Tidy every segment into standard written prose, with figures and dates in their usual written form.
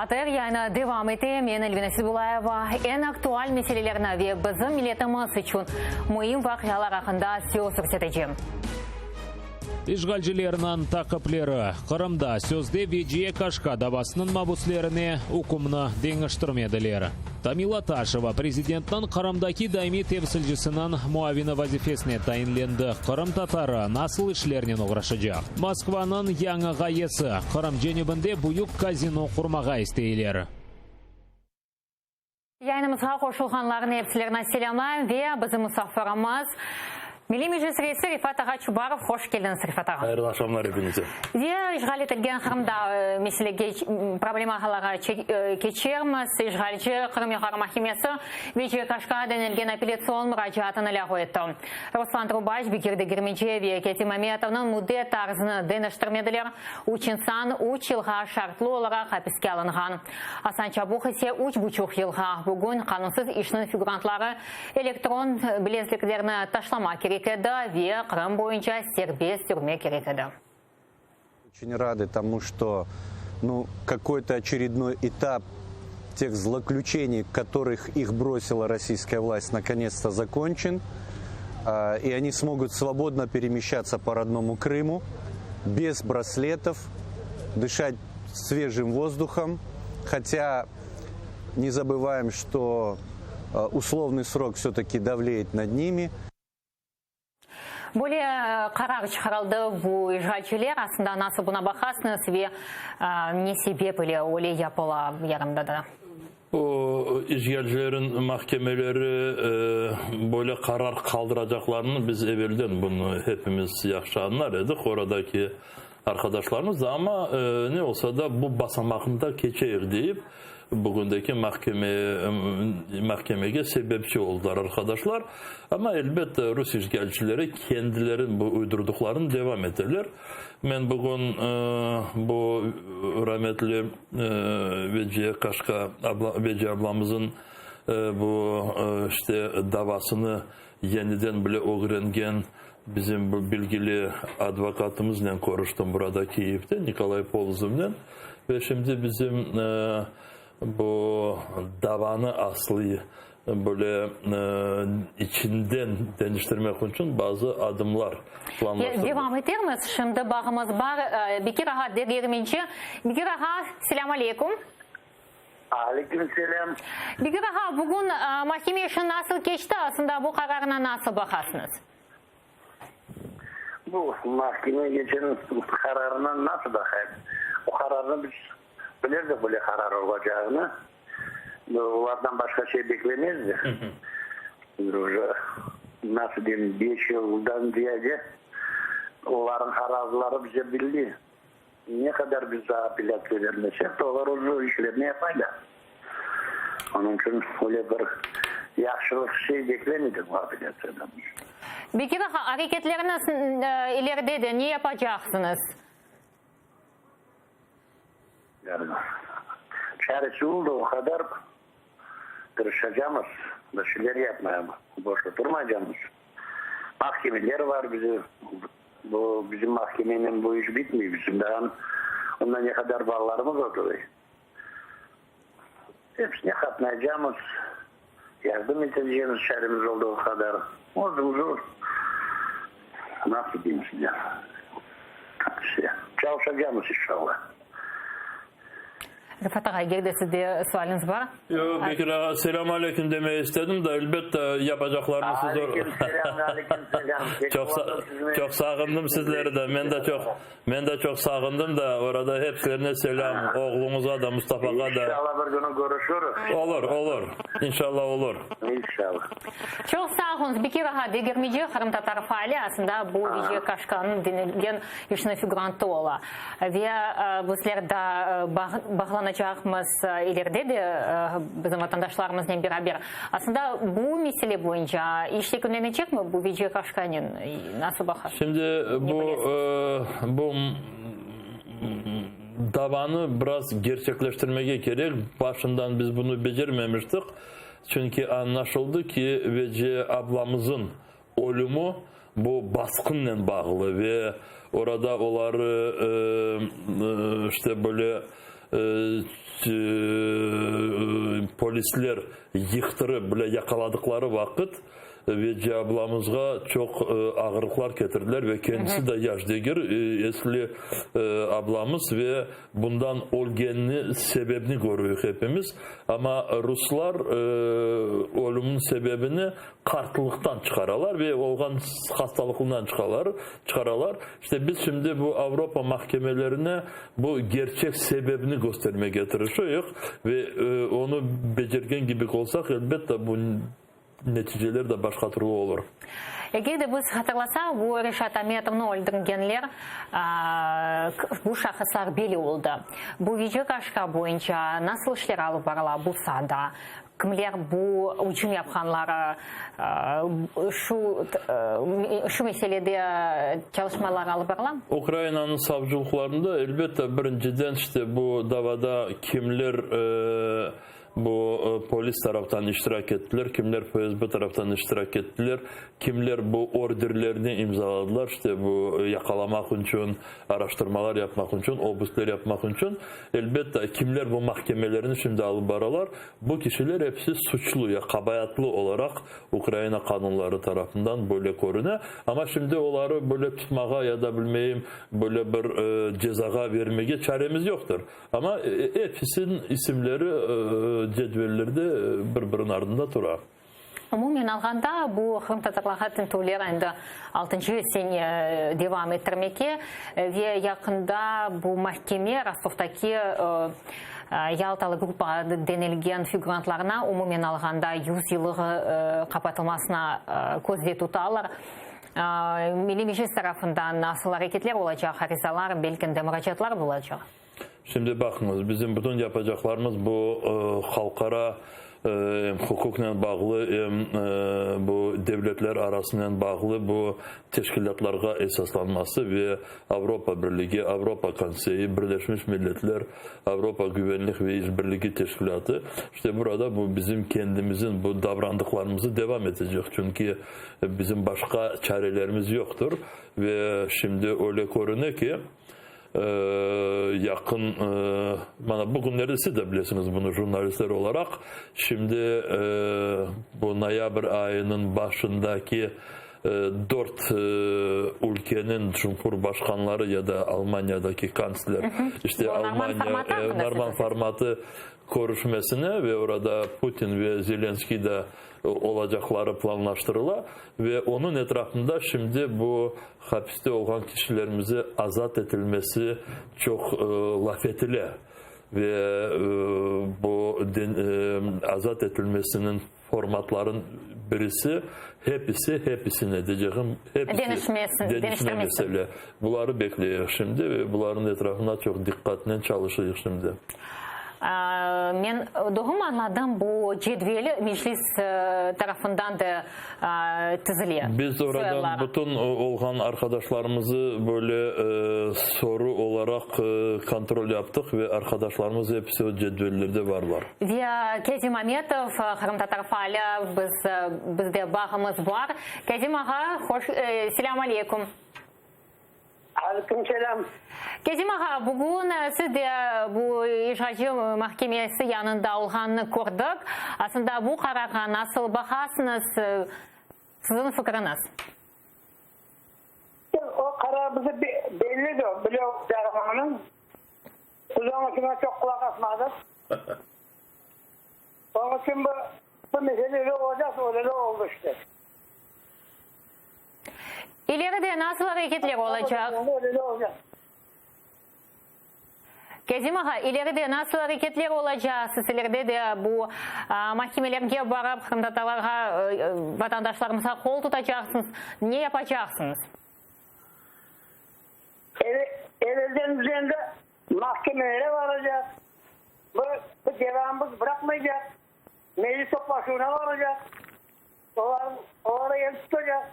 ATR yayını devam ete. Men Elvina Sedulayeva. Eñ aktual meselelerni ve bizim milletimiz içün müim vaqialar aqqında söz yürsetecem. İşğalcilerniñ taqipleri, Qırımda sözde Veciye Kaşka davasınıñ mabüslerine ükümni deñiştirmediler. Tamila Taşeva prezidentniñ Qırımdaki daimiy temsilcisiniñ muavini vazifesine tayinlendi. Qırımtatarı nasıl işlernen oğraşacaq? Moskvanıñ yañı ğayesi, Qırım cenübinde büyük kazino qurmağa isteyler. Yayınımızğa qoşulğanlarnıñ epsilerini selâmlayım ve bizim musafirimiz, Milliy Meclis reisi Refat ağa Çubarov. Hoş keldiñiz, Refat ağa. Hayırlı aqşamlar epiñize. Ve işğal etilgen Qırımda meselege, problemalarğa keçermiz. İşğalci Qırım Yuqarı mahkemesi Veciye Kaşkağa denilgen apellâtsion muracaatını lâğu etti. Ruslan Trubaç, Bekir Degermenci ve Ketim Ametovnıñ müddet tarzını deñiştirmediler. Üç insan üç yılğa şartlı olaraq apiske alınğan. Asan Çapuh ise üç buçuq yılğa. Bugün qanunsız işniñ figurantları elektron bilezliklerini taşlamaq kerek edi ve Qırım boyunca serbest yürmek kerek edi. Oçün radı tomu, çto, nu, kakoy-to oçerednoy etap teh zloklüçeniy, kotorıh ih brosila rossiyskaya vlast, nakonets-to zakonçen, i oni smogut svobodno peremeşçatsa po rodnomu Krımu, bez brasletov, dışat svejim vozduhom, hotâ ne zabıvayem, çto uslovnıy srok vse-taki davleyet nad nimi. Böyle qarar çıqarıldı, bu işğalciler aslında nasıl buna baqasıñız ve ne sebep ile öyle yapıla yarımadada? O işğalcilerin mahkemeleri böyle qarar qaldıracaqlarını biz evelden bunı hepimiz yahşı añlar edik, oradaki arqadaşlarımız da, amma ne olsa da bu basamaqnı da keçeyik deyip, bugündeki mahkeme mahkemege sebepçi oldılar arqadaşlar. Amma elbette rus işğalcileri kendileri bu uydurdıqlarını devam eteler. Men bugün bu rametli Veciye Kaşka abla Veciye ablamızın bu işte davasını yeniden bile ögrengen bizim bu bilgili advokatımıznen körüştim burada Kiyevde, Nikolay Polozovnen. Ve şimdi bizim bu davanı aslıy böyle içinden deñiştirmek içün bazı adımlar planlaştırdıq. Devam etermiz. Şimdi bağımız bar. Bekir ağa Degermenci. Bekir ağa, selâm aleyküm. Aleyküm selâm. Bekir ağa, bugün mahkeme işi nasıl keçti? Aslında bu qararına nasıl baqasıñız? Bu mahkeme geçen qararına nasıl baqayım? O qararnı biz bilirdik böyle qarar olacağını. Olardan başqa şey beklemezdik. Уже nasıl deyim, beş yıldan ziyade olarnıñ qarazları bize belli. Ne qadar biz daa apellâtsiya bermesek de, olar öz işlerini yapaylar. Onıñ içün öyle bir yahşılıq şey beklemedik bu apellâtsiyadan. Bekir ağa, areketleriñiz ileride de ne yapacaqsıñız? Yani, çaresi oldı o qadar tırışacamız, bir şeyler yapmaya, boş oturmaycamız. Mahkemeler var bizi, bu bizim mahkemenen bu iş bitmey, bizim daa ondan ne qadar balalarımız oturuy. Hepsine qatnaycamız, yardım etecemiz çaremiz olduğu qadar. Özümüz nasıl deyim size, işte, çalışacamız inşallah. Refat ağa, eger de sizde sualiñiz bar. Yoq, Bekir ağa, selâm aleyküm demege istedim da, elbette, yapacaqlarını siz. Aleyküm selâm, aleyküm selâm. Çoq, çoq sağındım sizleri de, men de çoq, men de çoq sağındım da, orada hepsilerine selâm, oğluñıza da, Mustafağa da. İnşallah bir künü körüşürüz. Olur, olur, inşallah olur. İnşallah. Çoq sağ oluñız, Bekir ağa, Degermeci qırımtatar faali, aslında bu Veciye Kaşkanıñ denilgen işiniñ figurantı ola. Ve bizler da bağlanacaqmız ileride de bizim vatandaşlarımıznen beraber. Aslında bu mesele boyunca iş yekünlenecekmi, bu Veciye Kaşkanen nasıl baqasız? Şimdi bu bu davanı biraz gerçekleştirmege kerek. Başından biz bunı becermemiştik. Çünki añlaşıldı ki, Veciye ablamızın ölümi bu basqınnen bağlı ve orada olar işte böyle. Polisler yıqtırıp bile yaqaladıqları vaqıt Veciye ablamızğa çoq ağırlıqlar ketirdiler ve kendisi de yaş degil, esli ablamız ve bundan ölgenini sebebini körüyik hepimiz. Amma ruslar ölümniñ sebebini qartlıqtan çıqaralar ve olğan hastalıqından çıqaralar. İşte biz şimdi bu Avropa mahkemelerine bu gerçek sebebini köstermege tırışıyıq ve onı becergen kibi olsaq, elbette, bu neticeler de başqa türlü olur. Eger de biz hatırlasaq, bu Reşat Ametovnı öldürgenler, bu şahıslar belli oldı. Bu Veciye Kaşka boyunca nasıl işler alıp barıla bu saada? Kimler bu ücüm yapqanları, şu şu meselede çalışmalar alıp barıla? Ukrainanıñ savcılıqlarında, elbette, birinciden, işte, bu davada kimler bu polis taraftan iştirak ettiler, kimler FSB taraftan iştirak ettiler, kimler bu orderlerni imzaladılar, işte, bu yaqalamaq içün, araştırmalar yapmaq içün, obuskler yapmaq içün, elbette, kimler bu mahkemelerni şimdi alıp baralar, bu kişiler episi suçlu ya qabaatlı olaraq Ukraina qanunları tarafından böyle körüne. Amma şimdi oları böyle tutmağa ya da, bilmeyim, böyle bir cezağa vermege çaremiz yoqtır. Amma episiniñ isimleri cedvellerde bir-biriniñ ardında tura. Umumen alğanda, bu qırımtatarlarğa tintüvler endi altıncı sene devam ettirmekte ve yaqında bu mahkeme Rostovdaki Yaltalı gruppa denilgen figurantlarına umumen alğanda yüz yıllığı qapatılmasına közde tutalar. Milliy Meclis tarafından nasıl areketler olacaq, arizalar, belki de muracaatlar bolacaq? Şimdi baqıñız, bizim bütün yapacaqlarımız bu halqara em huquqnen bağlı, em bu devletler arasınen bağlı bu teşkilâtlarğa esaslanması ve Avropa Birligi, Avropa Konseyi, Birleşmiş Milletler, Avropa Güvenlik ve İşbirligi Teşkilâtı, işte burada bu bizim kendimizin bu davrandıqlarımızı devam etecek, çünki bizim başqa çarelerimiz yoqtır ve şimdi öyle körüne ki, Yaqın, mana bu künlerde siz de bilesiñiz bunı jurnalistler olaraq, şimdi bu noyabr ayınıñ başındaki dört ülkeniñ cumhurbaşqanları ya da Almaniyadaki kantsler, işte Almaniya, Norman formatı körüşmesine ve orada Putin ve Zelenskiy da olacaqları planlaştırıla ve onıñ etrafında şimdi bu hapiste olğan kişilerimizi azat etilmesi çoq laf etile ve bu azat etilmesiniñ formatların birisi hepisi, hepisine deycegim, hepisi deñişme mesele. Buları bekleyik şimdi ve bularnıñ etrafında çoq diqqatnen çalışıyıq şimdi. Men doğrumı añladım, bu cedvel Meclis tarafından da tizile? Biz oradan bütün olğan arqadaşlarımızı böyle soru olaraq kontrol yaptıq ve arqadaşlarımız episi o cedvellerde barlar. Ve Kâzim Ametov, qırımtatar faali, biz bizde bağımız bar. Kâzim ağa, hoş, selâm aleyküm. Aleyküm selâm. Kâzim ağa, bugün siz de bu işğalci mahkemesi yanında olğanını kördik. Aslında bu qararğa nasıl baqasıñız, siziñ fikriñiz? O qarar bize bellidir, bile olacağını. Biz onıñ içün çoq qulaq asmadıq. Onıñ içün bu, bu mesele öyle olacaq, öyle de oldı işte. İleride nasıl areketler olacaq? Kâzim ağa, ileride nasıl areketler olacaq? Siz ileride de bu mahkemelerge barıp, qırımtatarlarğa, vatandaşlarımızğa qol tutacaqsıñız. Ne yapacaqsıñız? Evelden biz endi mahkemelere baracaq. Bu, bu devamımız bıraqmaycaq. Meclis toplaşuvına baracaq. Olar, olara el tutacaq,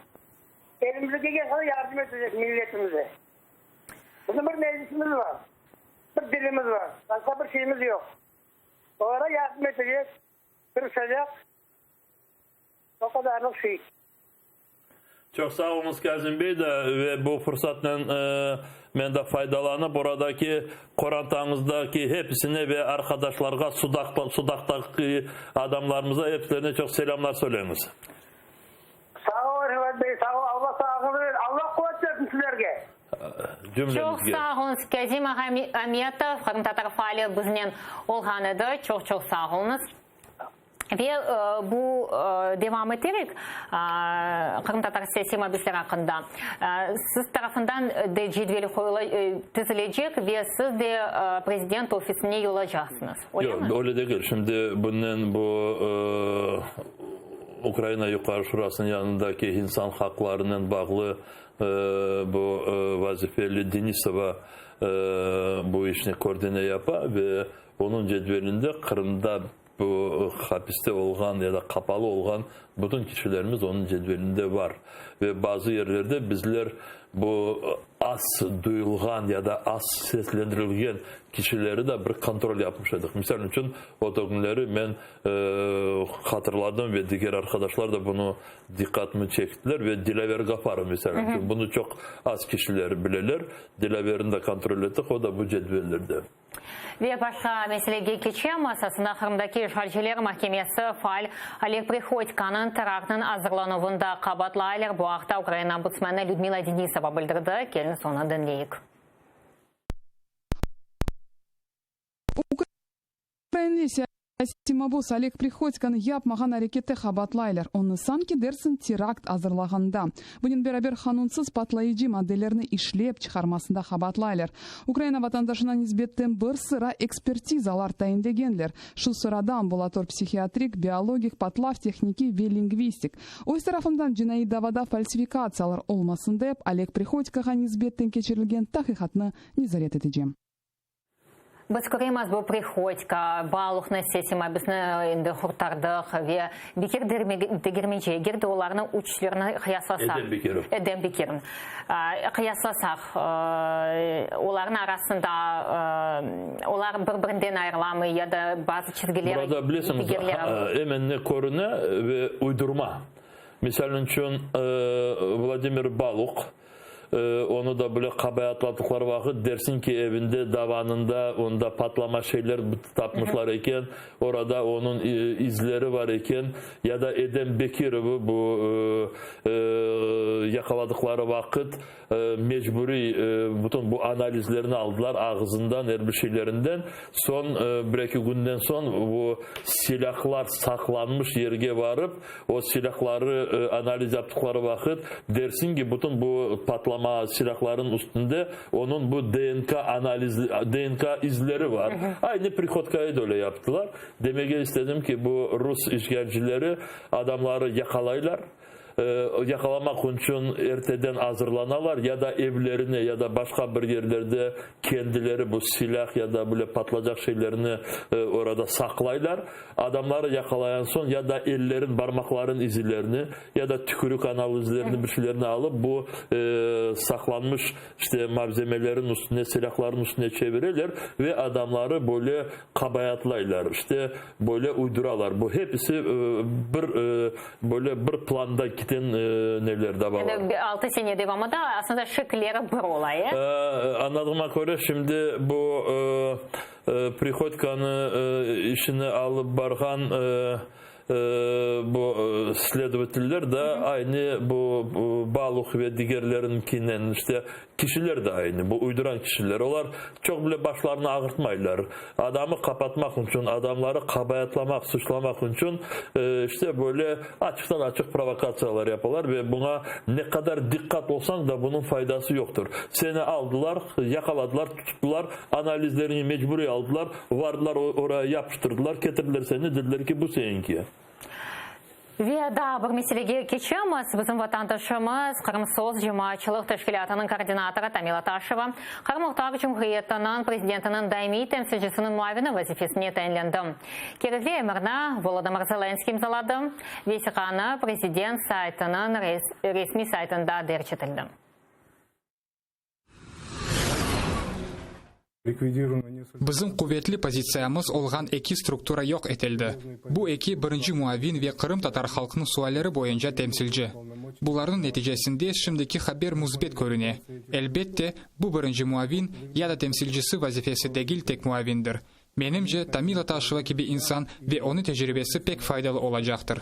elimizden kelgen qadar yardım etecek milletimize. Bizim bir meclisimiz bar, bir dilimiz bar, başqa bir şeyimiz yoq. Olara yardım etecek, tırışacaq, o qadarlıq şey. Çoq sağ oluñız, Kâzim bey, da ve bu fırsatnen men de faydalanıp, oradaki qorantañızdaki hepisine ve arqadaşlarğa, Sudaqta, Sudaqtaki adamlarımıza hepsilerine çoq selâmlar söyleñiz. Sağ oluñ, Refat bey, sağ oluñ, Alla sağlığıñızı bersin, Alla quvet bersin sizlerge. Cümlemizge. Çoq sağ oluñız, Kâzim ağa Ametov, qırımtatar faali biznen olğan edi. Çoq-çoq sağ oluñız. Ve bu devam eterek, qırımtatar siyasiy mabüsleri aqqında, siz tarafından de cedvel tizilecek ve siz de prezident ofisine yollacaqsıñız, öyle mi? Yoq, öyle degil. Şimdi bunen bu Ukraina Yuqarı Şurasınıñ yanındaki insan haqlarınen bağlı bu vazifeli Denisova bu işni koordine yapa ve onıñ cedvelinde Qırımda Bu hapiste olğan ya da qapalı olğan bütün kişilerimiz onıñ cedvelinde bar. Ve bazı yerlerde bizler bu az duyulğan ya da az seslendirilgen kişileri de bir kontrol yapmış edik. Misal içün, o künleri men hatırladım ve diger arqadaşlar da bunı diqqatımı çektiler ve Dilâver Gafarov, misal içün, bunı çoq az kişiler bileler, Dilâverni de kontrol ettik, o da bu cedvellerde. Ve başqa meselege keçemiz. Esasında Qırımdaki işğalciler mahkemesi faal Oleg Prihodkonıñ teraktnıñ azırlanuvında qabaatlaylar. Bu aqta Ukraina ombudsmeni Lüdmila Denisova bildirdi. Keliñiz onı diñleyik. Ukrainli siyasiy mabus Oleg Prihodkonı yapmağan arekette qabaatlaylar, onı sanki dersiñ terakt azırlağanda, bunen beraber qanunsız patlayıcı maddelerni işlep çıqarmasında qabaatlaylar. Ukraina vatandaşına nisbetten bir sıra ekspertizalar tayinlegenler, şu sırada ambulator psihiatrik, biologik, patlav tehnikiy ve lingvistik. Öz tarafımdan cinaiy davada falsifikatsiyalar olmasın dep, Oleg Prihodkoğa nisbetten keçirilgen taqiqatnı nezaret etecem. Biz köremiz, bu Prihodko, Baluhnı siyasiy mabüsni endi qurtardıq ve Bekir Degermenci, eger de olarnı üçlerini qıyaslasaq, Edem Bekirov. Edem Bekirov, qıyaslasaq, olarnıñ arasında olar bir-birinden ayırılamı ya da bazı çizgiler, Burada bilesiñiz, digerleri? emen ne körüne ve uydurma. Misal içün, Vladimir Baluh, Onı da böyle qabaatladıqları vaqıt, dersiñ ki, evinde, davanında onda patlama şeyler tapmışlar eken, orada onıñ izleri bar eken. Ya da Edem Bekirovı bu yaqaladıqları vaqıt mecburiy bütün bu analizlerni aldılar ağızından, er bir şeylerinden. Soñ, bir-eki künden soñ bu silâhlar saqlanmış yerge barıp, O silâhları analiz yaptıqları vaqıt, dersiñ ki, bütün bu patlama silâhlarınıñ üstünde onıñ bu DNK analiz, DNK izleri bar. Aynı Prihodkayı da öyle yaptılar. Demege istedim ki, bu rus işğalcileri adamları yaqalaylar, yaqalamaq içün erteden azırlanalar ya da evlerine, ya da başqa bir yerlerde kendileri bu silâh ya da böyle patlacaq şeylerni orada saqlaylar. Adamları yaqalayan soñ ya da ellerin, barmaqların izilerini, ya da tükürük analizlerini, bir şeylerni alıp, bu saqlanmış, işte, malzemelerin üstüne, silâhların üstüne çevireler ve adamları böyle qabaatlaylar, işte, böyle uyduralar. Bu hepisi bir, böyle bir planda kiten neler, davalar. Endi altı sene devamında aslında şekilleri bir ola, e? Añladığıma köre, şimdi bu Prihodkonı işini alıp barğan bu sledovateller de aynı bu Baluh ve digerlerinkinen, işte, kişiler de aynı, bu uyduran kişiler. Olar çoq bile başlarını ağırtmaylar. Adamı qapatmaq içün, adamları qabaatlamaq, suçlamaq içün, işte, böyle açıqtan-açıq provokatsiyalar yapalar ve buña ne qadar diqqat olsañ da, bunıñ faydası yoqtır. Seni aldılar, yaqaladılar, tuttılar, Analizlerini mecburiy aldılar, vardılar oraya yapıştırdılar, ketirdiler seni, dediler ki, bu seniñki. Ve daa bir meselege keçemiz. Bizim vatandaşımız, Qırımsoz cemaatçılıq teşkilâtınıñ koordinatorı Tamila Taşeva Qırım Muhtar Cumhuriyetiniñ Prezidentiniñ daimiy temsilcisiniñ muavini vazifesine tayinlendi. Kerekli emirni Volodımır Zelenskıy imzaladı. Vesiqanı prezident saytınıñ resmiy saytında derc etildi. Bizim quvetli pozitsiyamız olğan eki struktura yoq etildi. Bu eki birinci muavin ve qırımtatar halqınıñ sualleri boyunca temsilci. Bularnıñ neticesinde şimdiki haber müsbet körüne. Elbette, bu birinci muavin ya da temsilcisi vazifesi degil tek muavindir. Menimce, Tamila Taşeva kibi insan ve onıñ tecribesi pek faydalı olacaqtır.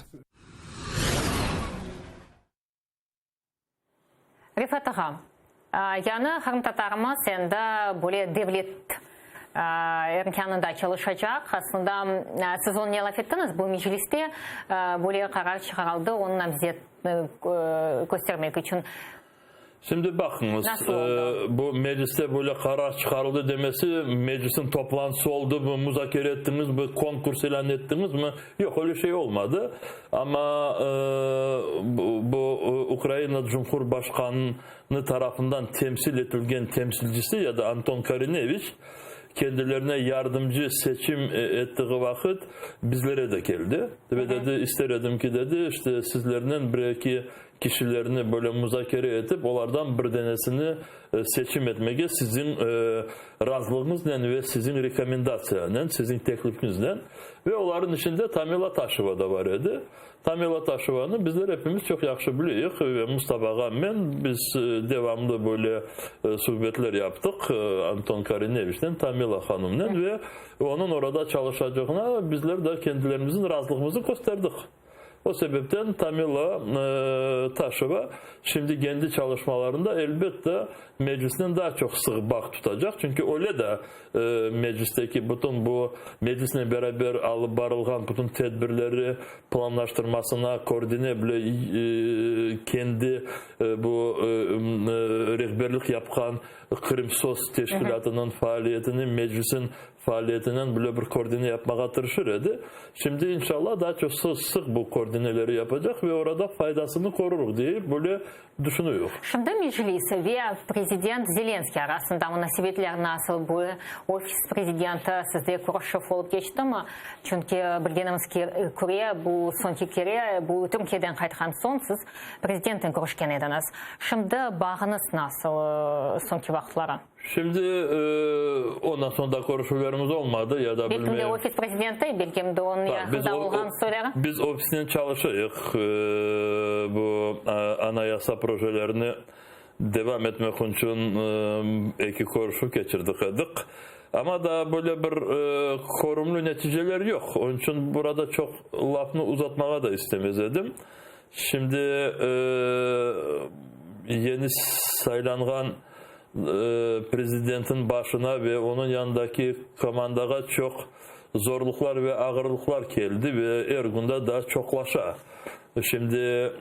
Refat ağa, yañı qırımtatarımız endi böyle devlet erkânında çalışacaq. Aslında, siz onıñ laf ettiñiz, bu mecliste böyle qarar çıqarıldı, onıñ namzet köstermek içün. Şimdi baqıñız, bu mecliste böyle qarar çıqarıldı demesi, meclisniñ toplantısı oldımı, muzakere ettiñizmi, konkurs ilân ettiñizmi? Yoq, öyle şey olmadı. Amma bu Ukraina Cumhurbaşqanı tarafından temsil etilgen temsilcisi ya da Anton Korineviç kendilerine yardımcı seçim ettiği vaqıt bizlere de keldi ve dedi, ister edim ki, dedi, işte sizlernen bir-eki kişilerni böyle muzakere etip, olardan bir denesini seçim etmege siziñ razılığıñıznen ve siziñ rekomendatsiyanen, siziñ teklifiñiznen. Ve olarnıñ içinde Tamila Taşeva da bar edi. Tamila Taşevanı bizler epimiz çoq yahşı bileyik ve Mustafa ağa, men, biz devamlı böyle suhbetler yaptıq Anton Korineviçnen, Tamila hanımnen ve onıñ orada çalışacağına bizler de kendilerimizniñ razılığımıznı kösterdik. O sebepten Tamila Taşeva şimdi kendi çalışmalarında elbette Meclisnen daa çoq sıq bağ tutacaq, çünki öyle de Meclisteki bütün bu Meclisnen beraber alıp barılğan bütün tedbirleri planlaştırmasına koordine bile kendi bu rehberlik yapqan Krımsos teşkilâtınıñ faaliyetini Meclisniñ faaliyetinen bile bir koordine yapmağa tırışır edi. Şimdi, inşallah, daa çoq sıq bu koordineleri yapacaq ve orada faydasını körürük, deyip böyle düşünüyük. Şimdi Meclis ve prezident Zelenskiy arasında munasebetler nasıl? Bu ofis prezidenti sizde körüşüv olıp keçtimi? Çünki bilgenimiz köre, bu soñki kere, bu Türkiyeden qaytqan soñ siz prezidentnen körüşken ediñiz. Şimdi bağıñız nasıl soñki vaqıtları? Şimdi ondan soñ da körüşüvlerimiz olmadı ya da Belkim de ofis prezidenti, belkim de onıñ yaqında olğan soyları. Biz ofisnen çalışayıq, bu anayasa projelerini devam etmek içün eki körüşüv keçirdik edik. Amma daa böyle bir körümli neticeler yoq, onıñ içün burada çoq lafnı uzatmağa da istemez edim. Şimdi yeni saylanğan Prezidentniñ başına ve onıñ yanındaki komandağa çoq zorluqlar ve ağırlıqlar keldi ve er kün de daa çoqlaşa. Şimdi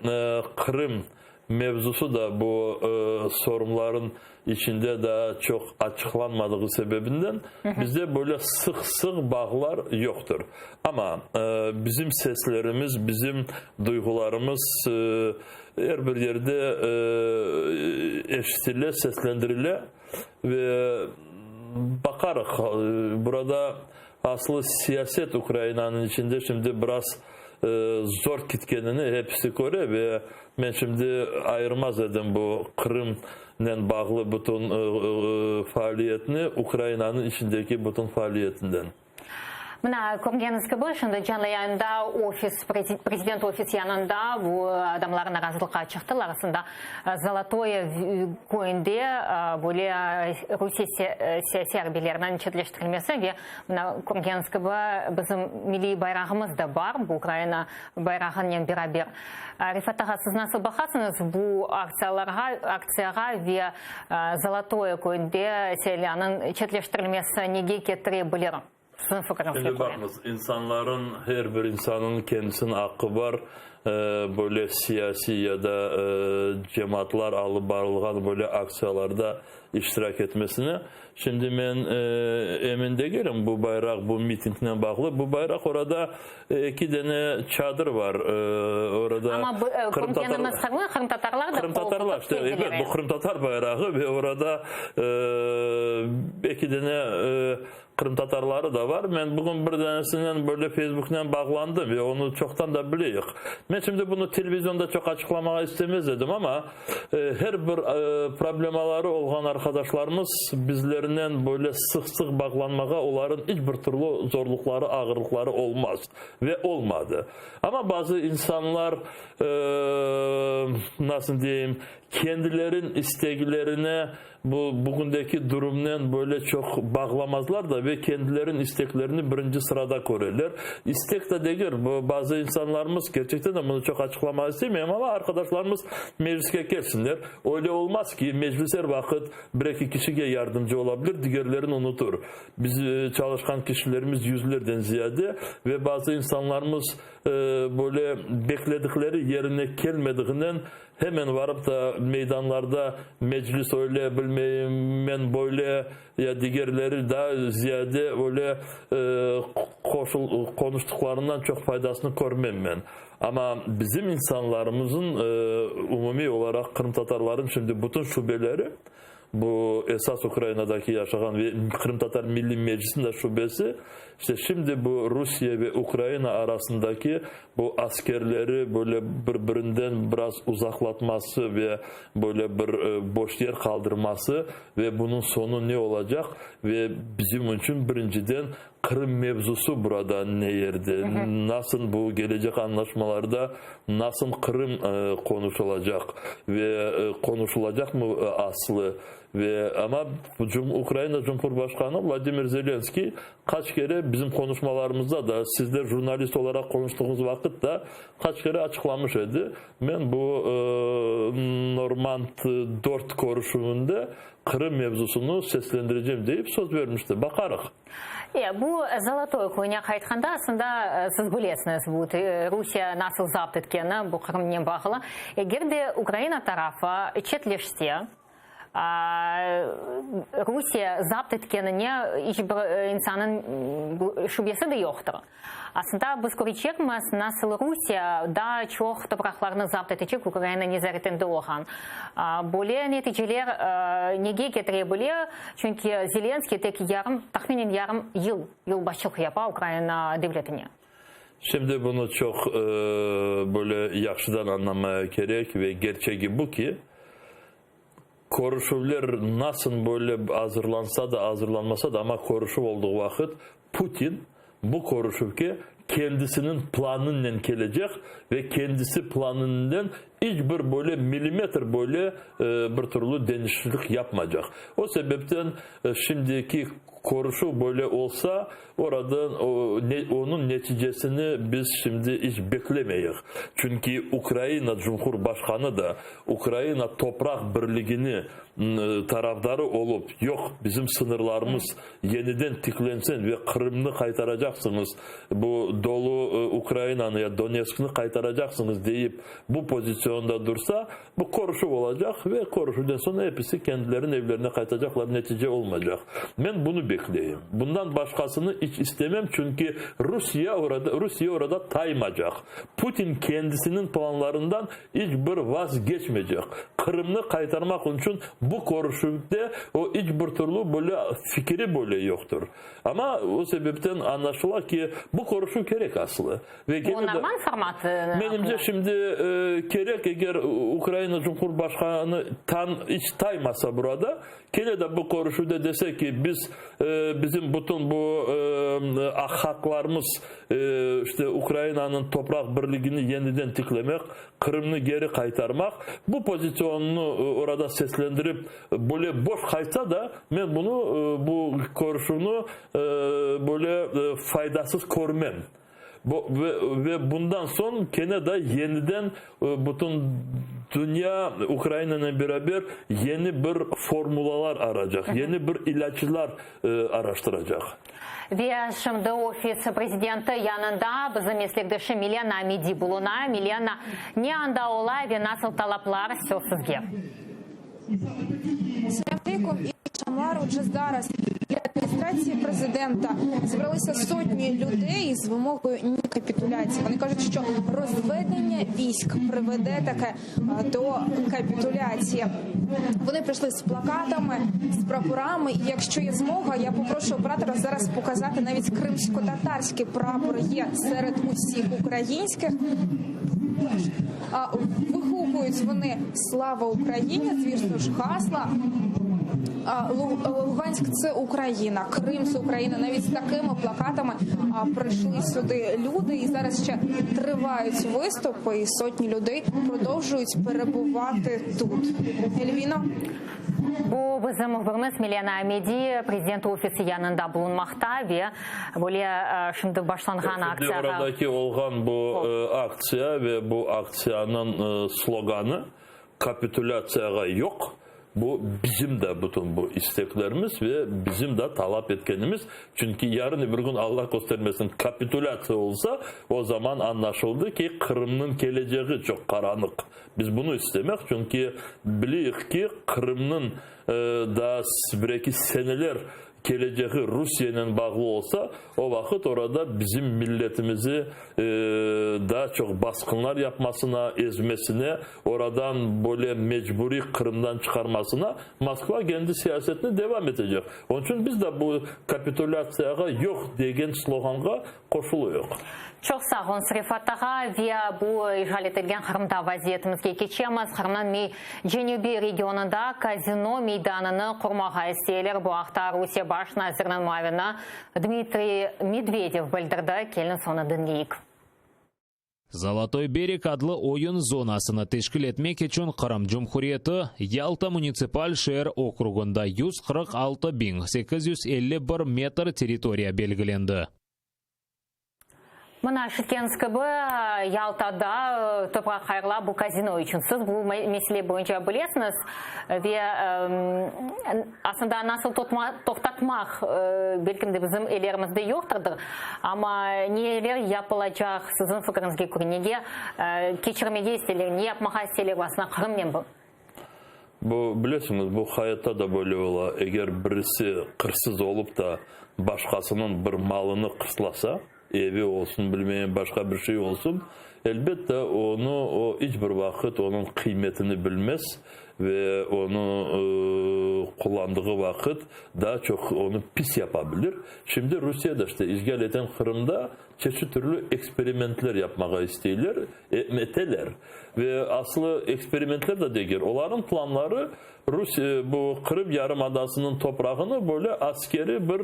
Qırım mevzusı da bu sorunların içinde daa çoq açıqlanmadığı sebebinden bizde böyle sıq-sıq bağlar yoqtır. Amma bizim seslerimiz, bizim duyğularımız Er bir yerde eşitile, seslendirile ve baqarıq, burada aslı siyaset Ukrainanıñ içinde şimdi biraz zor kitkenini hepisi köre ve men şimdi ayırmaz edim bu Qırımnen bağlı bütün faaliyetni Ukrainanıñ içindeki bütün faaliyetinden. Mına, körgeniñiz kibi, şimdi canlı yayında ofis, prezident ofis yanında bu adamlar narazılıqqa çıqtılar. Aslında, Zolotoye köyünde böyle Rusiye siyasiy arbiyleriniñ çetleştirilmesi ve, mına, körgeniñiz kibi, bizim milliy bayrağımız da bar, bu Ukraina bayrağınen beraber. Refat ağa, siz nasıl baqasıñız bu aktsiyalarğa, aktsiyağa ve Zolotoye köyünde silânıñ çetleştirilmesi nege ketire bilir, siziñ fikriñizge Şimdi köre? baqıñız, insanların, her bir insanıñ kendisiniñ aqqı bar, böyle siyasiy ya da cemaatlar alıp barılğan böyle aktsiyalarda iştirak etmesine. Şimdi men emin degilim, bu bayraq bu mitingnen bağlı. Bu bayraq orada eki dene çadır var. Orada Amma bu körgenimiz qırımtatarlar da Qırımtatarlar, işte, ebet, bu qırımtatar bayrağı ve orada eki dene qırımtatarları da var. Men bugün bir danesinen böyle Facebooknen bağlandım ve onı çoqtan da bileyik. Men şimdi bunı televizionda çoq açıqlamağa istemez edim, amma her bir problemaları olğan arqadaşlarımız bizlernen böyle sıq-sıq bağlanmağa oların iç bir türlü zorluqları, ağırlıqları olmaz ve olmadı. Amma bazı insanlar, nasıl deyim, kendilerin isteglerine Bu bugündeki durumnen böyle çoq bağlamazlar da ve kendilerin isteklerini birinci sırada köreler. İstek de degil, bu bazı insanlarımız, kerçekten de bunı çoq açıqlamağa istemeyim, amma arqadaşlarımız mecliske kelsinler. Öyle olmaz ki, meclis er vaqıt bir-eki kişige yardımcı ola bilir, digerlerini unutur. Biz çalışqan kişilerimiz yüzlerden ziyade ve bazı insanlarımız böyle bekledikleri yerine kelmediğinden Hemen varıp da meydanlarda Meclis öyle, bilmeyim, men böyle ya digerleri daa ziyade öyle qonuştıqlarından çoq faydasını körmem men. Amma bizim insanlarımızın, umumiy olaraq qırımtatarların şimdi bütün şubeleri, Bu esas Ukrainadaki yaşağan ve Qırımtatar Milliy Meclisiniñ de şubesi, işte şimdi bu Rusiye ve Ukraina arasındaki bu askerleri böyle bir-birinden biraz uzaqlatması ve böyle bir boş yer qaldırması ve bunıñ soñu ne olacaq ve bizim içün birinciden Qırım mevzusı burada ne yerde, nasıl bu gelecek añlaşmalarda nasıl Qırım qonuşılacaq ve qonuşılacaqmı aslı ve amma Ukraina Cumhurbaşqanı Vladimir Zelenskiy qaç kere bizim qonuşmalarımızda da, sizler jurnalist olaraq qonuştığıñız vaqıt da qaç kere açıqlamış edi, men bu Normand dört körüşüvinde Qırım mevzusını seslendirecem deyip söz bermişti. Baqarıq. E, bu Zolotoy köyüne qaytqanda, aslında, siz bilesiñiz, bu Rusiye nasıl zapt etkeni, bu Qırımnen bağlı. Eger de Ukraina tarafı çetleşse, Rusiye zapt etkenine iç bir insanıñ şübesi de yoqtır. Aslında, biz körecekmiz, nasıl Rusiye daa çoq topraqlarnı zapt etecek, Ukraina nezaretinde olğan. Böyle neticeler nege ketire bile? Çünki Zelenskiy tek yarım, tahminen yarım yıl yolbaşçılıq yapa Ukraina devletine. Şimdi bunı çoq böyle yahşıdan añlamaya kerek ve gerçegi bu ki, körüşüvler nasıl böyle azırlansa da, azırlanmasa da, amma körüşüv olduğu vaqıt Putin bu körüşüvge kendisiniñ planınen kelecek ve kendisi planından iç bir böyle millimetr böyle bir türlü deñişiklik yapmaycaq. O sebepten şimdiki körüşüv böyle olsa, oradan onıñ neticesini biz şimdi iç beklemeyik. Çünki Ukraina Cumhurbaşqanı da Ukraina topraq birligini tarafdarı olıp, yoq, bizim sıñırlarımız yeniden tiklensin ve Qırımnı qaytaracaqsıñız, bu dolu Ukrainanı ya Donetskni qaytaracaqsıñız deyip bu pozitsionda dursa, bu körüşüv olacaq ve körüşüvden soñ episi kendileriniñ evlerine qaytacaqlar, netice olmaycaq. Men bunı bekleyim. Bundan başqasını iç istemem, çünki Rusiye orada, Rusiye orada taymacaq. Putin kendisiniñ planlarından iç bir vazgeçmeycek. Qırımnı qaytarmaq içün bu körüşüvde o iç bir türlü böyle fikiri böyle yoqtır. Amma o sebepten añlaşıla ki, bu körüşüv kerek aslı. Ve Bu kene de, normal formatı menimce, şimdi kerek, eger Ukraina Cumhurbaşqanı tan iç taymasa burada, Kene de bu körüşüvde dese ki, biz, bizim bütün bu aq-haqlarımız, işte, Ukrainanıñ topraq birligini yeniden tiklemek, Qırımnı geri qaytarmaq, bu pozitsionnı orada seslendirip, böyle boş qaytsa da, men bunı, bu körüşüvni böyle faydasız körmem. Bu, ve, ve bundan soñ kene de yeniden bütün dünya Ukrainanen beraber yeni bir formulalar aracaq, yeni bir ilâclar araştıracaq. Ve şimdi ofis prezidenti yanında bizim meslekdeşi Milena Amidi buluna. Milena, ne anda ola ve nasıl talaplar? Söz sizge. Selâm aleykum, iyi aqşamlar. Otca zaraz біля адміністрації президента зібралися сотні людей з вимогою ні капітуляції. Вони кажуть, що розведення військ приведе таке до капітуляції. Вони прийшли з плакатами, з прапорами. І якщо є змога, я попрошу оператора зараз показати навіть кримсько-татарський прапор є серед усіх українських. Вигукують вони «Слава Україні», звісно ж, гасла. Луганськ – це Україна, Крим – це Україна. Навіть з такими плакатами прийшли сюди люди. І зараз ще тривають виступи, і сотні людей продовжують перебувати тут. Ельвіно? Bu bizim mühbirimiz Milena Amedi Prezident ofisi yanında bulunmaqta ve böyle şimdi başlanğan aktsiyağa. Şimdi oradaki olğan bu aktsiya ve bu aktsiyanıñ sloganı Kapitulâtsiyağa yoq, bu bizim de bütün bu isteklerimiz ve bizim de talap etkenimiz, çünki yarın öbür kün, Alla köstermesin, kapitulâtsiya olsa, o zaman añlaşıldı ki, Qırımnıñ kelecegi çoq qaranıq. Biz bunı istemek, çünki bileyik ki, Qırımnıñ daa bir-eki seneler kelecegi Rusiyenen bağlı olsa, o vaqıt orada bizim milletimizi daa çoq basqınlar yapmasına, ezmesine, oradan böyle mecburiy Qırımdan çıqarmasına Moskva kendi siyasetini devam etecek. Onıñ içün biz de bu kapitulâtsiyağa yoq degen sloganğa qoşuluyıq. Çoq sağ oluñız, Refat ağa. Ve bu işğal etilgen Qırımda vaziyetimizge keçemiz. Qırımnıñ cenübiy regionında kazino meydanını qurmağa isteyler. Bu aqta Rusiye baş naziriniñ muavini Dmitriy Medvedev bildirdi. Keliñiz, onı diñleyik. Zolotoy bereg adlı oyun zonasını teşkil etmek içün Qırım Cumhuriyeti Yalta munitsipal şeer okrugında 146 851 metr territoriya belgilendi. Mına, eşitkeniñiz kibi, Yaltada topraq ayırıla bu kazino içün. Siz bu mesele boyunca bilesiñiz ve aslında nasıl toqtatmaq, belkim de bizim ellerimizde yoqtırdır, amma neler yapılacaq, siziñ fikriñizge köre, nege keçirmege isteyler, ne yapmağa isteyler bu aslında Qırımnen bu? Bu, bilesiñiz, bu hayatta da böyle ola, eger birisi qırsız olıp da başqasınıñ bir malını qırslasa, evi olsun, bilmeyim, başqa bir şey olsun, elbette, onı o iç bir vaqıt onıñ qıymetini bilmez ve onı qullandığı vaqıt daa çoq onı pis yapa bilir. Şimdi Rusiye de işte işğal eten Qırımda çeşit türlü eksperimentler yapmağa isteyler, eteler. Ve aslı eksperimentler de degil, olarnıñ planları Rus bu Qırım yarımadasınıñ toprağını böyle askeri bir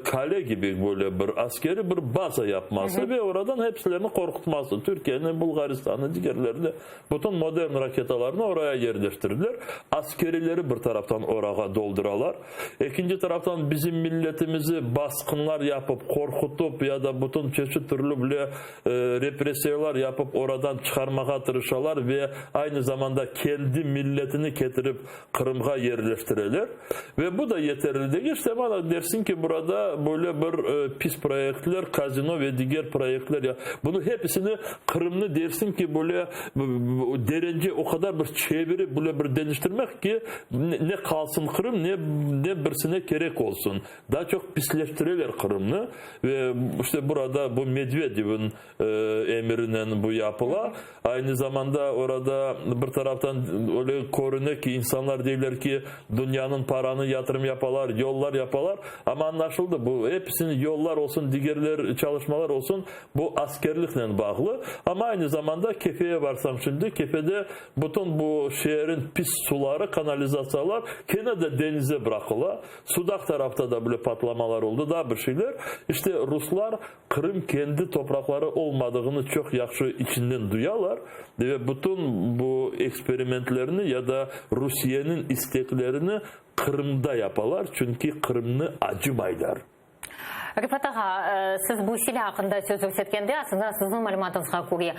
qale kibi böyle bir askeri bir baza yapması ve oradan hepsilerini qorqutması, Türkiyeni, Bulğaristanı, digerlerini, bütün modern raketalarnı oraya yerleştirdiler. Askerileri bir taraftan orağa dolduralar. Ekinci taraftan bizim milletimizi basqınlar yapıp, qorqutıp ya da bütün çeşit türlü bile repressiyalar yapıp oradan çıqarmağa tırışalar ve aynı zamanda kendi milletini ketirip Qırımğa yerleştireler. Ve bu da yeterli degil. İşte mana dersiñ ki, burada böyle bir pis proyektler, kazino ve diger proyektler ya. Bunı hepisini Qırımnı dersiñ ki, böyle derence o qadar bir çevirip böyle bir deñiştirmek ki, ne qalsın Qırım, ne ne birisine kerek olsun. Daa çoq pisleştireler Qırımnı ve işte burada bu Medvedevniñ emirinen bu yapıla. Aynı zamanda orada bir taraftan öyle körüne ki, insanlar deyler ki, dünyanıñ paranı yatırım yapalar, yollar yapalar. Amma añlaşıldı, bu episini yollar olsun, digerler çalışmalar olsun, bu askerliknen bağlı. Amma aynı zamanda Kefeye barsam şimdi, Kefede bütün bu şeerin pis suları, kanalizatsiyalar kene de deñize bıraqıla. Sudaq tarafta da böyle patlamalar oldı, daa bir şeyler. İşte, ruslar Qırım kendi topraqları olmadığını çoq yahşı içinden duyalar ve bütün bu eksperimentlerni ya da Rusiyeniñ isteklerini Qırımda yapalar, çünki Qırımnı acımaylar. Refat ağa, siz bu silâ aqqında söz yürsetkende, aslında siziñ malümatıñızğa köre,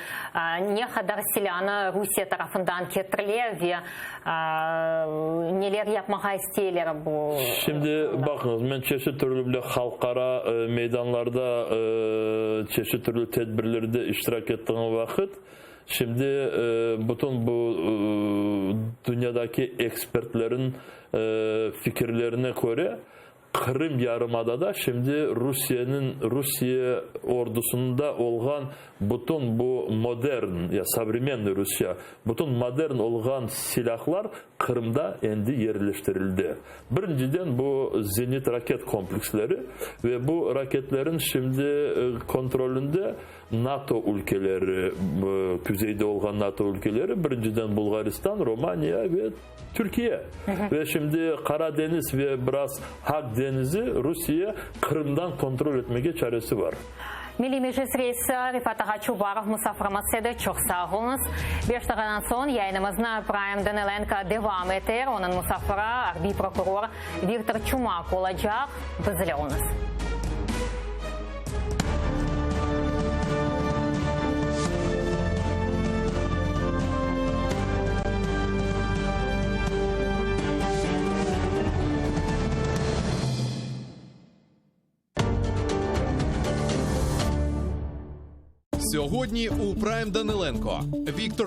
ne qadar silânı Rusiye tarafından ketirile ve Neler yapmağa isteyler bu? Şimdi baqıñız, men çeşit türlü bile halqara meydanlarda çeşit türlü tedbirlerde iştirak ettiğim vaqıt, şimdi bütün bu dünyadaki ekspertlerin fikirlerine köre,. Qırım yarımadada şimdi Rusiyeniñ, Rusiye ordusında olğan bütün bu modern, ya sovremennıy rusça, bütün modern olğan silâhlar Qırımda endi yerleştirildi. Birinciden bu zenit raket kompleksleri ve bu raketlerin şimdi kontrolünde NATO ülkeleri, küzeyde olğan NATO ülkeleri, birinciden Bulğaristan, Romaniya ve Türkiye. Ve şimdi Qara deñiz ve biraz Haq deñizi Rusiye Qırımdan kontrol etmege çaresi bar. Milliy Meclis reisi Refat ağa Çubarov musafirimiz edi. Çoq sağ oluñız. Beş daqiqadan soñ yayınımıznı Prime Danılenko devam eter. Onıñ musafiri arbiy prokuror Viktor Çumak olacaq. Biz ile oluñız. Сьогодні у Прайм Даниленко Віктор.